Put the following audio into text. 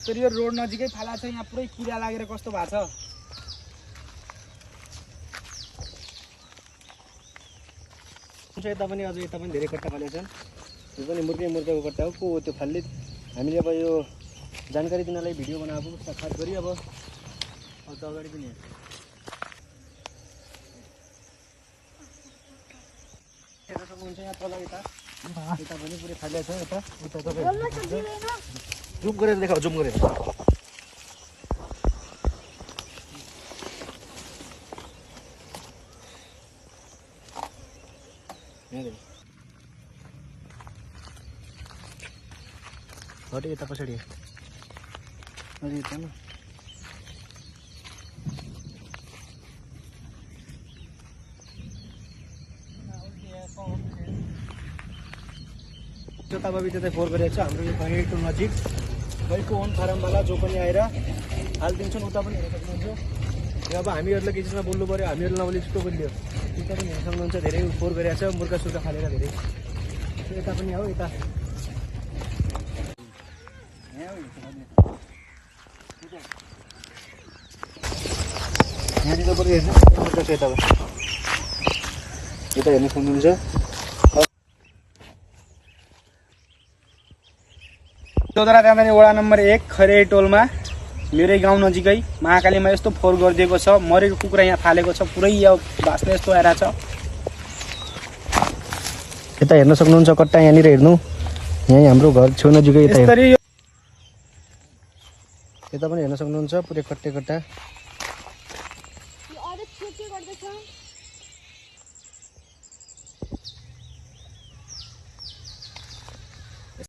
यो रोड नजिकै फाला छ, यहाँ पुरै किरा लागेर कस्तो भएको छ। यता पनि अझ यता पनि धेरै कट्टा फालेका छन्। यो पनि मुर्गेको कट्टा हो। को हो त्यो फाल्ने? हामीले अब यो जानकारी दिनलाई भिडियो बनाएको खास गरी अब अगाडि पनि हेर्न सक्नुहुन्छ। यहाँ तल यता पनि पुरै फालेको छ। उता तपाईँ जुम गरेर देखाऊ, जुम गरेर। हटे यता पछाडि अलि यता न। जताभावी त्यतै फोहोर गरेको छ। हाम्रो यो खैरेटो नजिक गएको ओन फारमवाला जो पनि आएर हालिदिन्छन्। उता पनि हेर्न सक्नुहुन्छ। अब हामीहरूलाई के चिजमा बोल्नु पऱ्यो, हामीहरू नबोली छिटो बोलियो। उता पनि हेर्न सक्नुहुन्छ। धेरै फोहोर गरेको छ, मुर्गा सुर्गा फालेर धेरै। यता पनि हो, यता यहाँनिर पनि हेर्नु सक्नुहुन्छ। यता हेर्न सक्नुहुन्छ। चौधरा कामरानी वडा नम्बर 1 खैरेटोलमा मेरै गाउँ नजिकै महाकालीमा यस्तो फोहोर गरिदिएको छ। मरेको कुखुरा यहाँ फालेको छ, पुरै यो बास्ने यस्तो आएर छ। यता हेर्न सक्नुहुन्छ कट्टा। यहाँनिर हेर्नु, यहीँ हाम्रो घर छेउ नजिकै यता पनि हेर्न सक्नुहुन्छ। पुरै कट्टे कट्टा।